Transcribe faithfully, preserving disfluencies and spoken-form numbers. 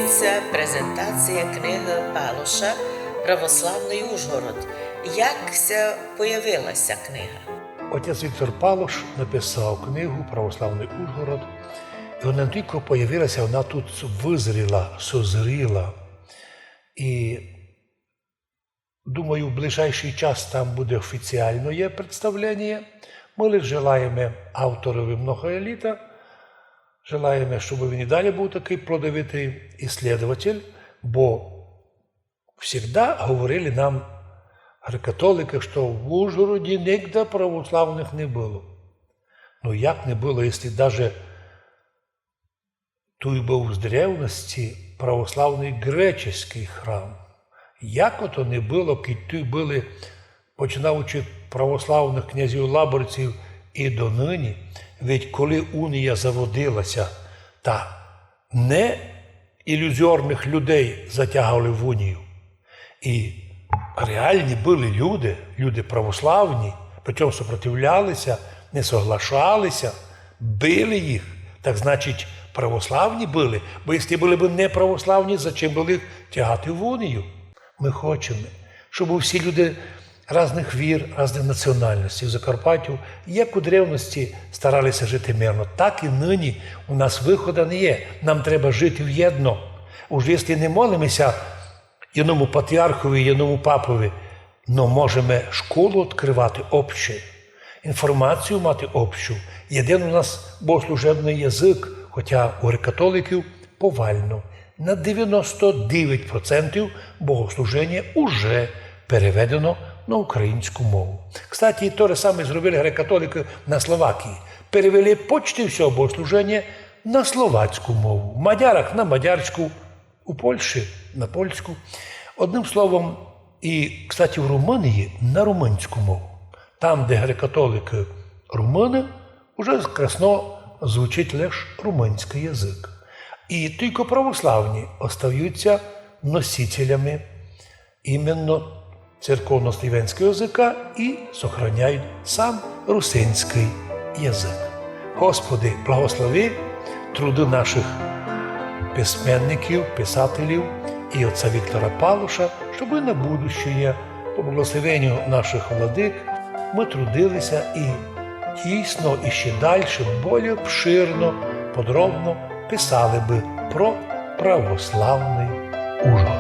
Се презентація книгы Палоша «Православный Ужгород». Як ся появила ся книга? Отець Віктор Палош написав книгу «Православный Ужгород». І вона не тілько появила ся, вона тут вызріла, созріла. І, думаю, в ближайшый час там буде офіціалноє представленіє. Мы лиш желаєме авторови многоє літа, желаєме, щоб він і далі був такый плодовитый іслідователь, бо всегда говорили нам греко-католикы, што в Ужгороді нигде православных не было. Ну як не было, якщо даже туй быв з древности православный греческий храм? Як ото не было, кідь туй были, починаючи православных князів лаборців і доныні? Ведь коли унія заводила ся, та не ілюзорных людей затягали в унію. І реалні были люди, люди православні, причому сопротивляли ся, не соглашали ся, били їх. Так значить, православні были, бо якщо были бы неправославні, зачем было їх тягати в унію? Мы хочеме, щоб всі люди разных вір, разных національностей в Закарпаттю, як у древности старали ся жити мирно, так і нині у нас выхода не є. Нам треба жити вєдно. Уж якщо не молиме ся єдному патріархови, єдному папови, но можеме школу відкрывати общу, інформацію мати общу, єден у нас богослужебный язык, хотя у греко-католиків повально на девяносто девять процентів богослуженіє уже переведено на українську мову. Кстати, то же саме зробили греко-католикы на Словакії. Перевели почти всьо богослуженіє на словацьку мову, в мадярах на мадярську, у Польщі на польську. Одним словом, і, кстати, в Румынії на румынську мову. Там, де греко-католикы румыны, уже красно звучить лиш румынськый язык. І тілько православні остаються носителями именно церковнославянського языка і сохраняють сам русинськый язык. Господи, благослови труды наших письменників, писателів і отця Віктора Палоша, щоб на будущее, по благословенню наших владык, мы трудили ся і дійсно і ще дальше, более обширно, подробно писали бы про православный Ужгород.